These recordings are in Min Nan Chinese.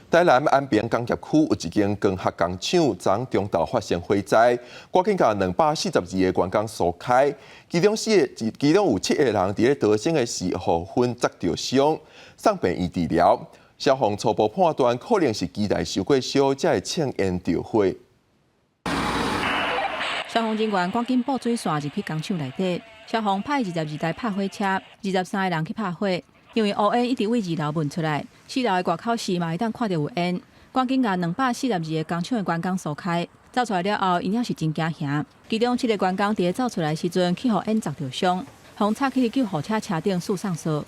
台南安平工業區有一間光學工廠，昨中晝發生火災，趕緊共242個員工疏開，其中四個，其中有七個人佇咧逃生的時候予砸著傷，送病院治療。消防初步判斷可能是機台傷過燒，才會衝煙著火。消防人員趕緊布水線入去工廠內底，消防派22台拍火車，23個人去拍火。因為烏煙一直對二樓噴出來，四樓的外口時嘛會當看著有煙，趕緊共242個工廠的員工疏開。走出來了後，𪜶也是真驚嚇。其中七個員工佇咧走出來時陣，去予煙砸著傷，予插去救護車車頂輸送索。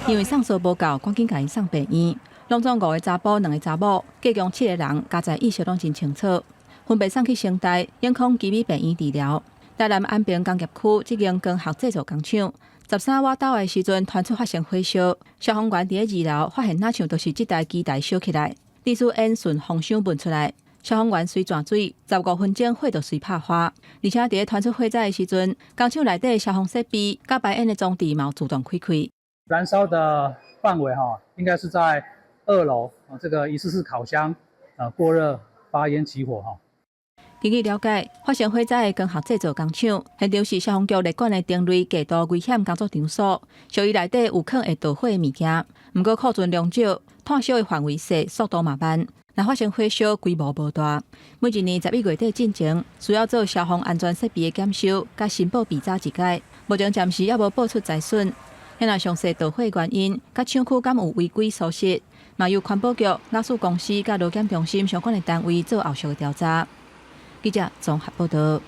因為送索無夠，趕緊共𪜶送病院。攏總五個查埔，兩個查某，計共七個人，加在意識攏真清楚，分別送去成大、永康基米病院治療。台南安平工業區這間光學製造工廠，13倚晝的時陣，傳出發生火燒，消防員佇咧二樓發現，若像就是這台機台燒起來，致使煙順風箱噴出來。消防員隨泉水，15分鐘火就隨拍花。而且佇咧傳出火災的時陣，工廠內底消防設備佮排煙的裝置嘛自動開開。燃燒的範圍哈，應該是在二樓啊，這個疑似是烤箱啊過熱發煙起火哈。根據了解，發生火災的光學製造工廠，現場是消防局列管的丁類極度危險工作場所，屬於內底有可能會著火的物件。毋過庫存量少，炭燒的範圍細，速度嘛慢。若發生火燒，規模無大。每一年11月底進前，需要做消防安全設備的檢修，佮申報備查一改。目前暫時猶無報出災損。若詳細著火原因，佮廠區敢有違規疏失，嘛由環保局、亞速公司佮勞檢中心相關的單位做後續的調查。記者綜合報道。